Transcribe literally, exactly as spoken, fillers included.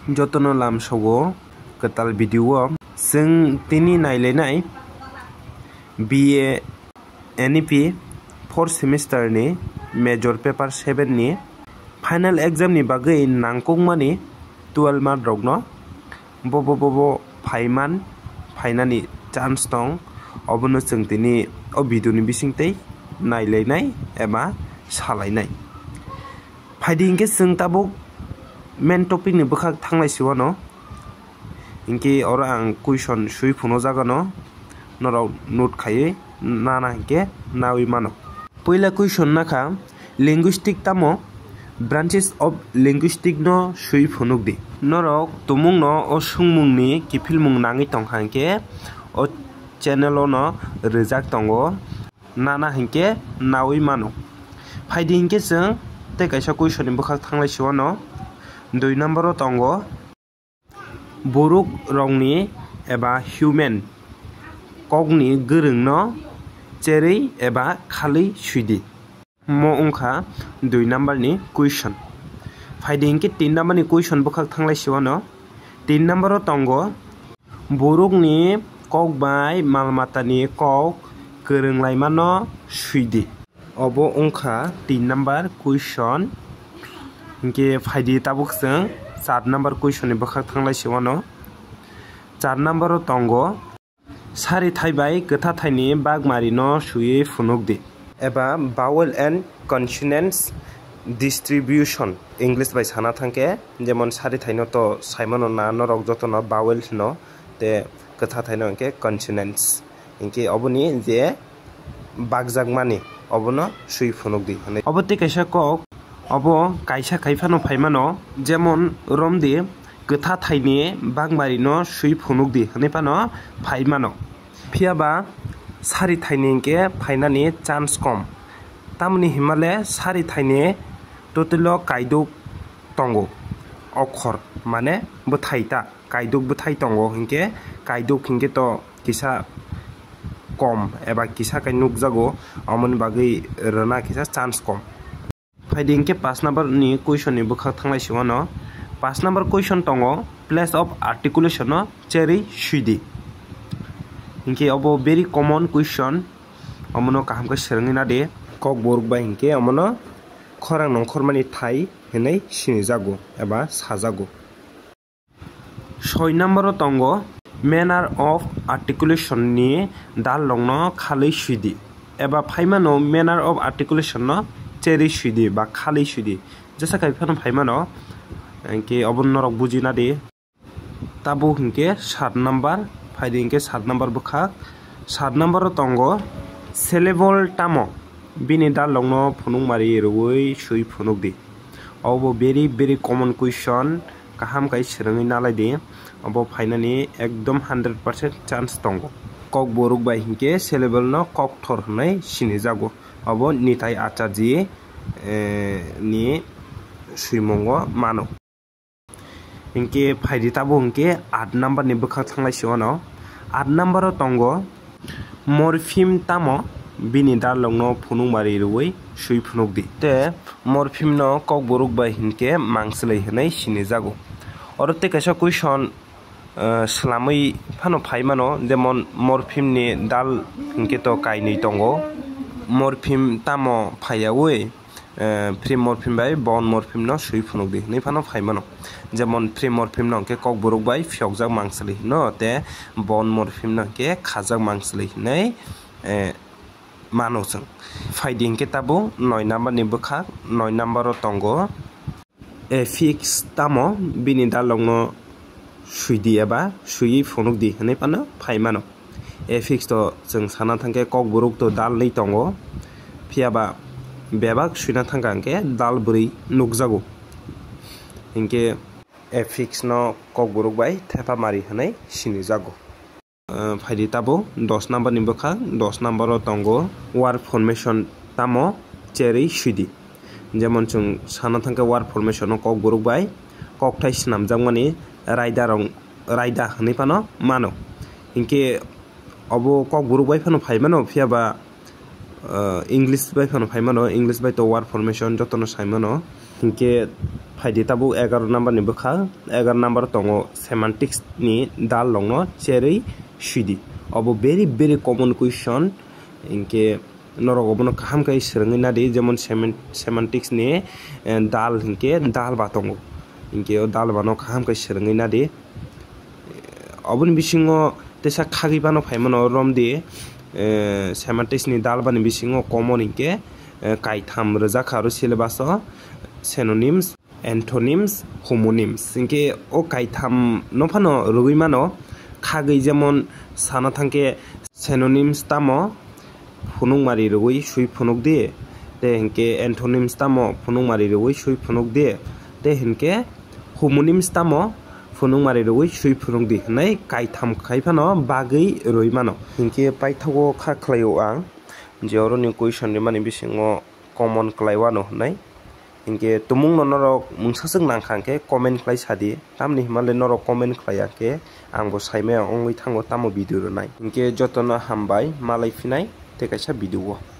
Jotono lamsogo kwtal video o. Chwng tini nailainai B A N E P fourth semester ni major paper seven ni final exam ni bagwi nangkukmani twelve mark rokno. Bo, bo, bo, bo phaiman, phainani chance tong, obono chwng tini o video ni bisingtwi nailainai eba salainai. Phaidi hinkhe chwng tabuk main topic ni bwkhak thanglai siwano. Hinkhe oro ang question swi phunukjagano, norok note khaiwi nana hinkhe nawi mano. Puila question nakha, linguistic tamo? Branches of linguistic no swi phunuk di. Norok tumungno o swngmungni kiphilmung nangwi tongkha hinkhe o channel o no rijak tongo, nana hinkhe nawi mano. Phaidi hinkhe chwng tei kaisa question ni bwkhak thanglai siwano. Dui number o tongo, borok rokni eba human kokni gwrwngno cherwi eba khalwi swidi. Mo wngkha dui number ni question. Phaidi hinkhe tin number ni question bwkhak thanglai siwano. Tin number o tongo, borokni kok bai mal matani kok kwrwnglaimano swidi. Obo wngkha tin number question. Hinkhe phaidi tabuk chwng char number question ni bwkhak thanglai siwano. Char number o tongo, sari thai bai kwtha thaini bagmarino swiwi phunuk di. Eba vowel and consonants distribution, English bai sana thangkhe, jemon sari thaino to saimano na norok jotono vowel hino, te kwtha thaino hinkhe consonants. Hinkhe oboni je bakjakmani, obono swi phunuk di hwnwi. Obo tei kaisa kok, obo kaisa khai phano phaimano, jemon romdi kwtha thaini bagmarino swi phunuk di hwnwi phano phaimano. Phiya ba sari thaini hinkhe phainani chance kom, tamoni himale sari thaini totally o kaiduk tongo, okhor mane bwthai ta. Kaiduk bwthai tongo hinkhe, kaiduk hinkhe to kisa kom eba kisa kai nukjago, omoni bagwi rwna kisa chance kom. Phaidi hinkhe paanch number ni question ni bwkhak thanglai siwano. Paanch number question tongo, place of articulation no cherwi swidi. Hinkhe obo very common question, omono kaham khe swrwngwi nadi. Kokborok bai hinkhe omono khorang nongkhormani thai hinwi sinijago eba sajago. Soi number o tongo, manner of articulation ni dal rokno khalwi swidi, eba phaimano manner of articulation no cherwi swidi ba khalwi swidi, jesa kai phano phaimano, hinkhe obo norok bujina di. Tabuk hinkhe sat number, phaidi hinkhe sat number bwkhak. Sat number o tongo, syllable tamo? Bini dal rokno phunukmari rwui swi phunuk di. Obo very, very common question, kaham kai swrwngwi nalai di. Obo phainani ekdom hundred percent chance tongo. Kokborok bai hinkhe syllable no kokthor hwnwi sinijago. Obo Nitai Acharji, eh, ni swimungo mano. Hinkhe phaidi tabuk hinkhe aat number ni bwkhak thanglai siwano. Aat number o tongo, morpheme tamo? Bini dal rokno phunukmari rwui swi phunuk di. Te morpheme no kokborok bai hinkhe mangslwi hwnwi sinijago. Oro tei kaisa question, eh, swlamwi phano phaimano, jemon morpheme ni dal hinkhe to kainwi tongo. Morpheme tamo phaiyaui, eh, free morpheme bai bound morpheme no swi phunuk di hinwi phano phaimano. Jemon free morpheme no hinkhe kokborok bai phiyokjak mangslwi hino, te bound morpheme no hinkhe khajak mangslwi hinwi, eh, mano chwng. Phaidi hinkhe tabuk noi number ni bwkhak, noi number o tongo, affix tamo? Bini dal rokno swidi eba swiwi phunuk di hinwi phano phaimano. Affix to chwng sana thangkhe kokborok to dal nwi tongo, phiya ba bebak swina thangkha hinkhe dal bwrwi nukjago. Hinkhe affix no kokborok bai thepamari hwnwi sinijago. Ah, phaidi tabuk dos number ni bwkhak, dos number o tongo, word formation tamo? Cherwi swidi. Jemon chwng sana thangkhe word formation no kokborok bai kokthai swnamjakmani raida rok, raida hwnwi phano mano. Hinkhe obo kokborok bai phano phaimano, phiya ba, ah, English bai phano phaimano, English bai to word formation jotono saimano. Hinkhe phaidi tabuk egaroh number ni bwkha, egaroh number tongo semantics ni dal rokno cherwi swidi. Obo very, very common question. Hinkhe norok obono kaham khe swrwngwi nadi, jemon seman-, semantics ni, eh, dal hinkhe dal ba tongo. Hinkhe o dal bano kaham khe swrwngwi nadi. Oboni bisingo teisa khagwi bano phaimano romdi, eh, semantics ni dal bani bisingo common hinkhe, eh, kaitham rwjakha aro syllabus o, synonyms, antonyms, homonyms. Hinkhe o kaitham no phano rwgwi mano, khagwi jemon sana thangkhe synonyms tamo phunukmari rwgwi swi phunukdi, tei hinkhe antonyms tamo phunukmari rwgwi swi phunukdi, tei hinkhe homonyms tamo phunukmari rwgwi swi phunukdi hwnwi kaitham khai phano bagwi rwi mano. Hinkhe paithago kha khlaio ang je oroni question rimani bisingo common khlai wano hwnwi. Hinkhe tumungno norok mungsaswk nangkha hinkhe comment khlai sadi, tamni hwnba le norok comment khlai ya khe ang bo saimaya wngwi thango tamo video rwnai. Hinkhe jotono hambai, malai phinai tei kaisa video o.